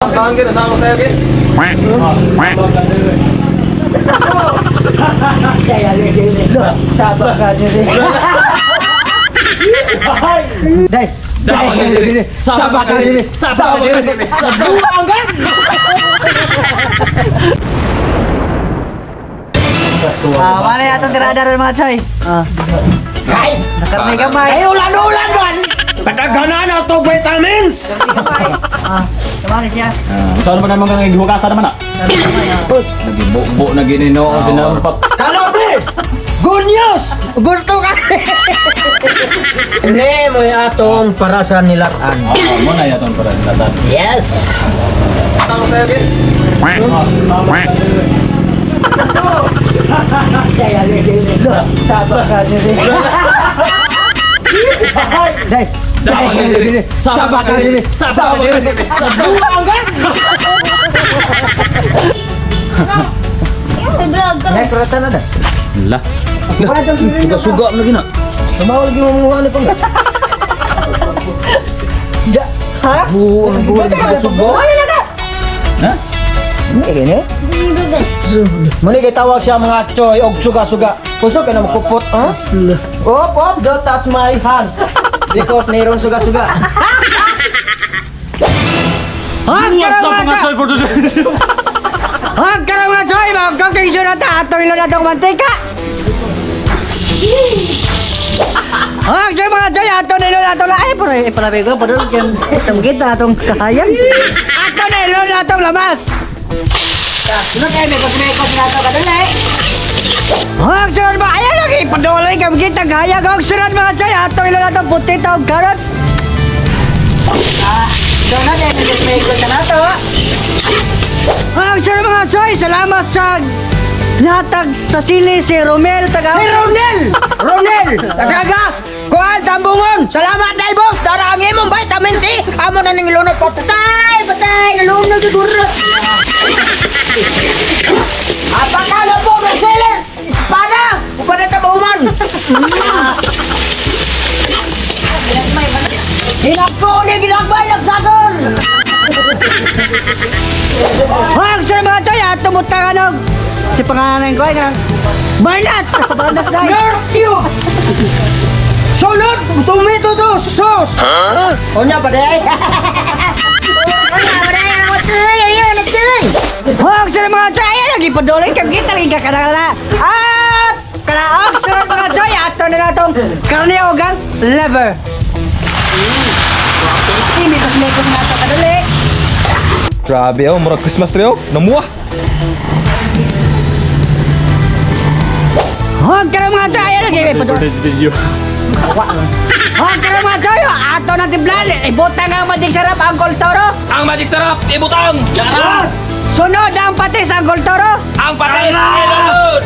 Saan ka? Nasaan ko sa'yo, Ken? Sabak ka diri. Dai, Sabak ka diri. Sabak ka diri. Sabak ka diri. Buang ka. Ah, wala na itong tirada ron, mga choy. Ah. Kay, Nakarni gamay. ay ulan-ulan man. Kadaghanan na to vitamins. Gamay. Ah, tama na siya. Saan ba naman kang gihugasan naman ah? Nakarni gamay, ah. Nagibubo na ginino sinarpak. Kanopi. Good news. Gusto ka. Hindi mo atong para sa nilatan. Ah, mo na yaton para nilatan. Yes. Saan ko sa'yo, Ken? Sabak ka diri. Dai, Sabak ka diri. Sabak ka diri. Sabak ka diri. Buang ka. May vlog ka. Nay, kuratan na da. La. Suga-suga lagi na. Tumawag yung mga ano pang. Ja, ha? Buang buang suga-suga. Ha? Hindi gini. Muli kay tawag siya mga choy og suga-suga. Kusog ka na makupot, ha? Op, op, don't touch my hands. Because mayroon suga-suga. Hag What's ka up, mga mga choy! choy for today? Hag ka mga choy! Magkaking na ta! Atong ilo na itong mantika! Hag sa mga choy! Ato na ilo na itong. Ay, pero ipalabi ko. Pero dyan, kita atong kahayan. Ato na ilo na itong lamas! Sunod ay, may kosmekos na ito kadali. Hag sunod ba? Ayan lagi! Padulay kami kita kahayag. Hag sunod mga choy! Ato ilo na itong putito og carrots. Ah, sunod ay, may kosmekos na ito. Ang sir mga choy, salamat sa natag sa sili si Romel taga. Si Ronel! Ronel! Tagaga! Kuan, tambungon! Salamat dahil boss! Dara ang imong vitamin C! Amo na ning lunod po. Patay! Patay! Nalunod yung duro! Apakala po, Marcelo! Para! Upada ta mauman! Hinako ni ginagmay nagsagol! Ang sir mga choy, ato mo tagalog. Si pangalan ko ay nga. Barnat! Barnat dai. Nerf you! Sunod! Tomato to sauce! Huh? Onya pa day! Ang sir mga choy, ayan lagi padulay kami kita lagi kakanala. Ah! Kalaog sir mga choy, ato na natong karne og ang liver. Mikos-mikos na ito kadali. Grabe oh, murag Christmas tree oh. Namuha. Huwag ka na mga choy, ayan lagi padulay. Today's video. Huwag ka na mga choy, ato na timplan. Ibutang ang magic sarap ang koltoro. Ang magic sarap, ibutang. Yara. Sunod ang patis ang koltoro. Ang patis, ilunod.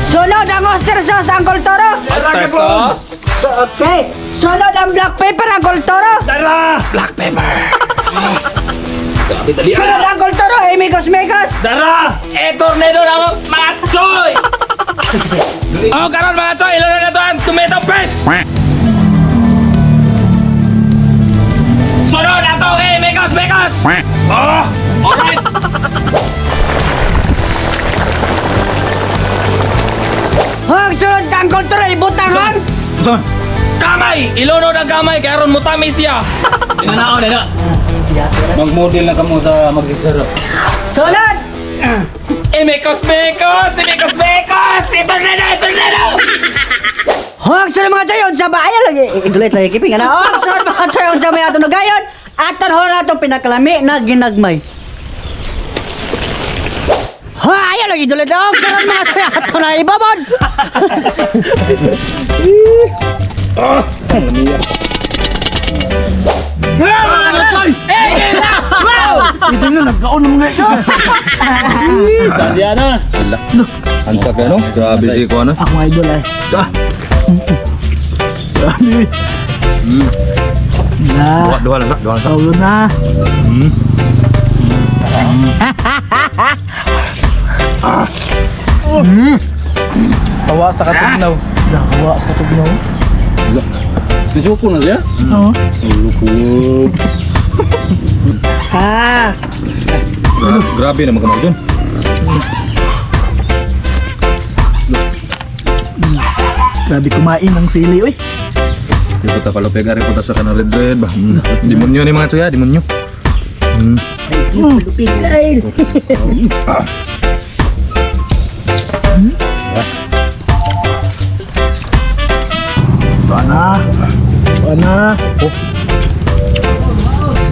Sunod ang oyster sauce ang koltoro. Oyster sauce. Okay. Sunod ang black pepper ang koltoro. Black pepper. Grabe dali. Sunod ang koltoro, eh, mikos mikos. Dara! E tornado na ako, mga choy! Oh, karon mga choy, ilunod na to ang tomato paste. Sunod ato kay Mekos Mekos. Oh, alright. Huwag sunod ang koltoro, ibutang ang. Son. Kamay! Ilunod ang kamay kay aron mutamis siya. Inanaon na. Mag-model na kamo sa magsiksarap. Sunod. Emekos Mekos! Emekos Mekos! E tornado! E tornado! Huwag sunod mga choy, unsa ba ayan lagi. Idulit lagi kiping ana. Huwag sunod mga choy, unsa may ato nagayon. Aton ho na atong pinakalami na ginagmay. Ha, ayan lagi dulit. Huwag sunod mga choy, ato na ibabon. Sandiana. Ansa ka no? Grabe si ko ano. Ako idol ay. Ah. Na, Duha duha lang sa, duha lang sa. ulo na. Tawa sa katugnaw. Tawa sa katugnaw. Nisuko na siya? Oo. Luko. Ha, Grabe naman kamay dun. Grabe kumain ng sili, oy. Di po ta palupig, ari po ta sa kanang red red ba. Demonyo ni mga tsoya, demonyo. Lupig ay. Ito na. Ito na. Oh.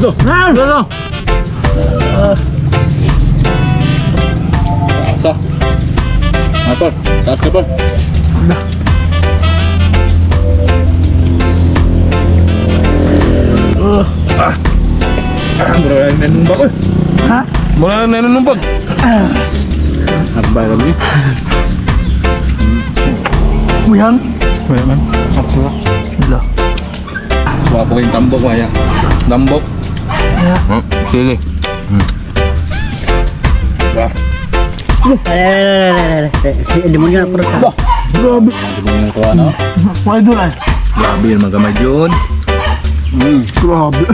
Do. Na! Do, do. Sa. Apol, taas ka pa. Ah. Mura na nanumbag oy. Ha? Mura na nanumbag. Arbay lagi. Muyang. Wala man. Ako. Wala. Wapo yung tambok maya. Tambok. Yeah. Sili. Wah, Demonyo na puro ka. Grabe. demonyo ko ano. Mga idol ay. Grabe yung mga gamay yun. Grabe.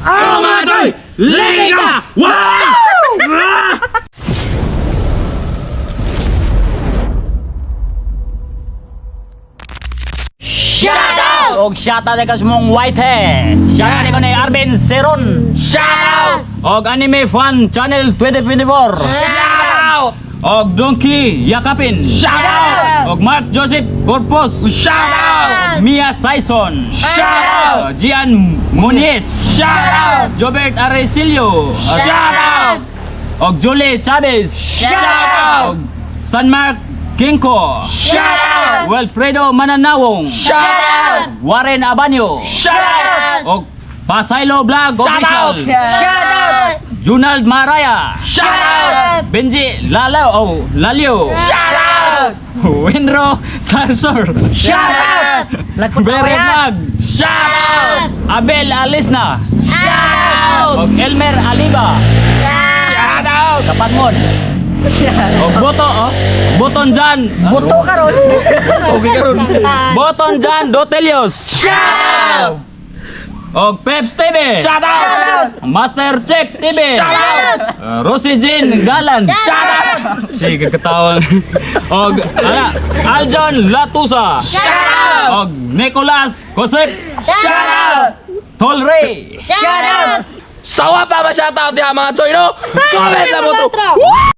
Oh mga tol! Liga! Wow! Og shout out kay mong Whitehead. Shout out ko ni Arvin Seron. Shout out! Og Anime Fan Channel 2024. Shout out! Og Donkey Yakapin. Shout out! Og Mark Joseph Corpus. Shout out! Mia Saison. Shout out! Gian Muniz. Shout out! Jobert Aresilio. Shout out! Og Julie Chavez. Shout out! Og San Mark Kinko. Shout out! Wilfredo Mananawong. Shout out! Warren Abanyo. Shout out! Og Pasaylo Vlog Shout out! Official. Junald Maraya. Shout out! Benji Lalo oh, Lalio. Shout out! Winro Sarsor. Shout out! Bere Vlog. Shout out! Abel Alisna. Shout out! Og Elmer Aliba. Shout out! Kapatmon. Og Boto oh. Boton Jan. Buto ka ron. Okay karon. Boton Jan Dotelios. Shout out! Og Peps TV. Shout out! Master Chef TV. Shout out! Rosie Jean Galan. Shout out! Sige, katawa. Og ala, Aljon Latusa. Shout out! Og Nicolas Josep Shout out! Tolre. Sawa pa ba shout out diha mga choy no? Comment lang mo to.